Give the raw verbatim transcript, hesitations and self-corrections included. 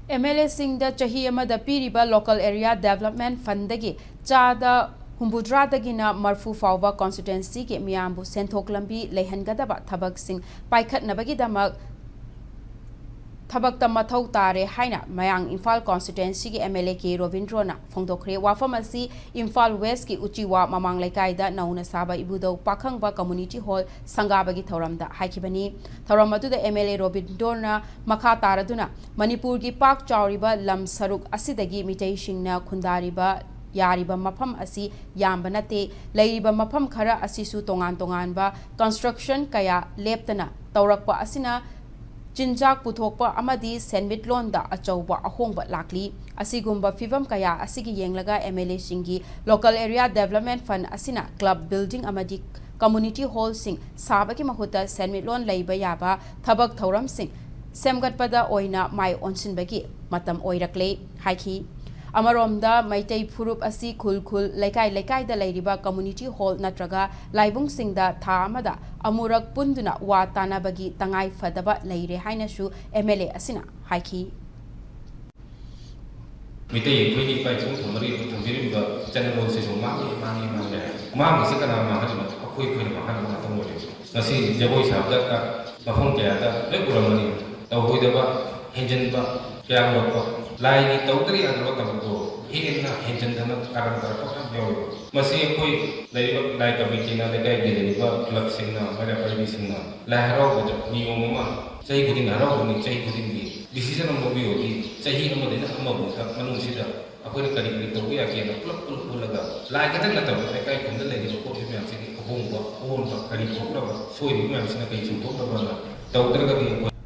M L ꯑꯦꯁꯤꯡꯗ ꯆꯍꯤ ꯑꯃꯗ ꯄꯤꯔꯤꯕ Local Area Development Fundꯗꯒꯤ ꯆꯥꯗ ꯍꯨꯝꯐꯨꯇꯔꯥꯗꯒꯤꯅ ꯃꯔꯐꯨ ꯐꯥꯎꯕ constituencyꯒꯤ ꯃꯤꯌꯥꯝꯕꯨ ꯁꯦꯟꯊꯣꯛ ꯂꯝꯕꯤ ꯂꯩꯍꯟꯒꯗꯕ ꯊꯕꯛꯁꯤꯡ ꯄꯥꯏꯈꯠꯅꯕꯒꯤꯗꯃꯛ ꯊꯕꯛꯇ ꯃꯊꯧ ꯇꯥꯔꯦ ꯍꯥꯏꯅ ꯃꯌꯥꯡ ꯏꯝꯐꯥꯜ constituencyꯒꯤ ꯑꯦꯝ ꯑꯦꯜ ꯑꯦ ꯀꯦ ꯔꯣꯕꯤꯟꯗ꯭ꯔꯣꯅ ꯐꯣꯡꯗꯣꯛꯈ꯭ꯔꯦ꯫ ꯋꯥꯐꯝ ꯑꯁꯤ ꯏꯝꯐꯥꯜ Westꯀꯤ ꯎꯆꯤꯋꯥ ꯃꯃꯥꯡ ꯂꯩꯀꯥꯏꯗ ꯅꯧꯅ ꯁꯥꯕ ꯏꯕꯨꯙꯧ ꯄꯥꯈꯪꯕ Community Hall ꯁꯪꯒꯥꯕꯒꯤ ꯊꯧꯔꯝꯗ ꯍꯥꯏꯈꯤꯕꯅꯤ꯫ ꯊꯧꯔꯝ ꯑꯗꯨꯗ ꯑꯦꯝ ꯑꯦꯜ ꯑꯦ ꯔꯣꯕꯤꯟꯗ꯭ꯔꯣꯅ ꯃꯈꯥ ꯇꯥꯔꯗꯨꯅ ꯃꯅꯤꯄꯨꯔꯒꯤ ꯄꯥꯛ ꯆꯥꯎꯔꯤꯕ ꯂꯝ ꯁꯔꯨꯛ ꯑꯁꯤꯗꯒꯤ ꯃꯤꯇꯩꯁꯤꯡꯅ ꯈꯨꯟꯗꯥꯔꯤꯕ ꯌꯥꯔꯤꯕ ꯃꯐꯝ ꯑꯁꯤ ꯌꯥꯝꯕ ꯅꯠꯇꯦ꯫ ꯂꯩꯔꯤꯕ ꯃꯐꯝ ꯈꯔ ꯑꯁꯤꯁꯨ ꯇꯣꯉꯥꯟ ꯇꯣꯉꯥꯟꯕ construction ꯀꯌꯥ ꯂꯦꯞꯇꯅ ꯇꯧꯔꯛꯄ ꯑꯁꯤꯅ ꯆꯤꯟꯖꯥꯛ ꯄꯨꯊꯣꯛꯄ ꯑꯃꯗꯤ ꯁꯦꯟꯃꯤꯠꯂꯣꯟꯗ ꯑꯆꯧꯕ ꯑꯍꯣꯡꯕ ꯂꯥꯛꯂꯤ꯫ ꯑꯁꯤꯒꯨꯝꯕ ꯐꯤꯚꯝ ꯀꯌꯥ ꯑꯁꯤꯒꯤ ꯌꯦꯡꯂꯒ ꯑꯦꯝ ꯑꯦꯜ ꯑꯦꯁꯤꯡꯒꯤ Local Area Development Fund ꯑꯁꯤꯅ club building ꯑꯃꯗꯤ Community Hallꯁꯤꯡ ꯁꯥꯕꯒꯤ ꯃꯍꯨꯠꯇ ꯁꯦꯟꯃꯤꯠꯂꯣꯟ ꯂꯩꯕ ꯌꯥꯕ ꯊꯕꯛ ꯊꯧꯔꯝꯁꯤꯡ ꯁꯦꯝꯒꯠꯄꯗ ꯑꯣꯏꯅ ꯃꯥꯏ ꯑꯣꯟꯁꯤꯟꯕꯒꯤ ꯃꯇꯝ ꯑꯣꯏꯔꯛꯂꯦ ꯍꯥꯏꯈꯤ꯫ ꯑꯃꯔꯣꯝꯗ ꯃꯩꯇꯩ ꯐꯨꯔꯨꯞ ꯑꯁꯤ ꯈꯨꯜ ꯈꯨꯜ, ꯂꯩꯀꯥꯏ ꯂꯩꯀꯥꯏꯗ ꯂꯩꯔꯤꯕ Community Hall ꯅꯠꯇ꯭ꯔꯒ ꯂꯥꯏꯕꯨꯡꯁꯤꯡꯗ ꯊꯥ ꯑꯃꯗ ꯑꯃꯨꯔꯛ ꯄꯨꯟꯗꯨꯅ ꯋꯥ ꯇꯥꯅꯕꯒꯤ ꯇꯉꯥꯏ ꯐꯗꯕ ꯂꯩꯔꯦ ꯍꯥꯏꯅꯁꯨ ꯑꯦꯝ ꯑꯦꯜ ꯑꯦ ꯑꯁꯤꯅ ꯍꯥꯏꯈꯤ꯫ ꯃꯤꯇꯩ ꯑꯩꯈꯣꯏꯒꯤ ꯏꯄꯥ ꯏꯄꯨ ꯊꯝꯕꯤꯔꯝꯕ ꯏꯆꯟꯅꯨꯄꯥꯁꯤꯁꯨ ꯃꯥꯡꯉꯤ, ꯃꯥꯡꯉꯤ, ꯃꯥꯡꯉꯤ꯫ ꯃꯥꯡꯉꯤꯁꯦ ꯀꯅꯥ ꯃꯥꯡꯍꯜꯂꯤꯅꯣ? ꯑꯩꯈꯣꯏ, ꯑꯩꯈꯣꯏꯅ ꯃꯥꯡꯍꯟꯕ ꯉꯥꯛꯇ ꯑꯣꯏꯔꯦ꯫ ꯉꯁꯤ ꯖꯒꯣꯏ ꯁꯥꯕꯗ ꯃꯐꯝ ꯀꯌꯥꯗ ꯂꯣꯏ ꯎꯔꯝꯃꯅꯤ꯫ ꯇꯧꯔꯣꯏꯗꯕ, ꯍꯦꯟꯖꯤꯟꯕ, ꯀꯌꯥꯝ ꯂꯣꯠꯄ, ꯂꯥꯏꯒꯤ ꯇꯧꯗ꯭ꯔꯤ ꯌꯥꯗ꯭ꯔꯕ ꯊꯕꯛꯇꯣ ꯍꯦꯟꯅ ꯍꯦꯟꯖꯤꯟꯗꯅ ꯀꯥꯔꯟ ꯇꯥꯔꯛꯄ ꯃꯌꯥꯝ ꯌꯥꯎꯋꯦꯕ꯫ ꯃꯁꯤ ꯑꯩꯈꯣꯏ ꯂꯩꯔꯤꯕ ꯂꯥꯏ ꯀꯃꯤꯇꯤꯅ, ꯂꯩꯀꯥꯏꯒꯤ ꯂꯩꯔꯤꯕ clubꯁꯤꯡꯅ, ꯃꯩꯔꯥ ꯄꯥꯏꯕꯤꯁꯤꯡꯅ ꯂꯥꯏ ꯍꯔꯥꯎꯕꯗ ꯅꯤꯌꯣꯝ ꯑꯃ, ꯆꯍꯤ ꯈꯨꯗꯤꯡ ꯍꯔꯥꯎꯕꯅꯤ, ꯆꯍꯤ ꯈꯨꯗꯤꯡꯒꯤ decision ꯑꯃ ꯂꯧꯕꯤꯌꯨꯗꯤ, ꯆꯍꯤ ꯑꯃꯗꯒꯤꯅ ꯑꯃꯕꯨꯛꯇ ꯃꯅꯨꯡꯁꯤꯗ ꯑꯩꯈꯣꯏꯅ ꯀꯔꯤ ꯀꯔꯤ ꯇꯧꯕ ꯌꯥꯒꯦꯅ ꯄꯨꯂꯞ ꯄꯨꯂꯞ ꯄꯨꯜꯂꯒ, ꯂꯥꯏ ꯈꯛꯇ ꯅꯠꯇꯕ ꯂꯩꯀꯥꯏ ꯈꯨꯟꯗ ꯂꯩꯔꯤꯕ ꯄꯣꯠ ꯃꯌꯥꯝꯁꯤꯒꯤ ꯑꯍꯣꯡꯕ, ꯑꯑꯣꯟꯕ ꯀꯔꯤ ꯊꯣꯛꯂꯕ, ꯁꯣꯏꯔꯤꯕ ꯃꯌꯥꯝꯁꯤꯅ ꯀꯔꯤ ꯆꯨꯝꯊꯣꯛꯂꯕꯅ ꯇꯧꯗ꯭ꯔꯒꯗꯤ ꯑꯩꯈꯣꯏ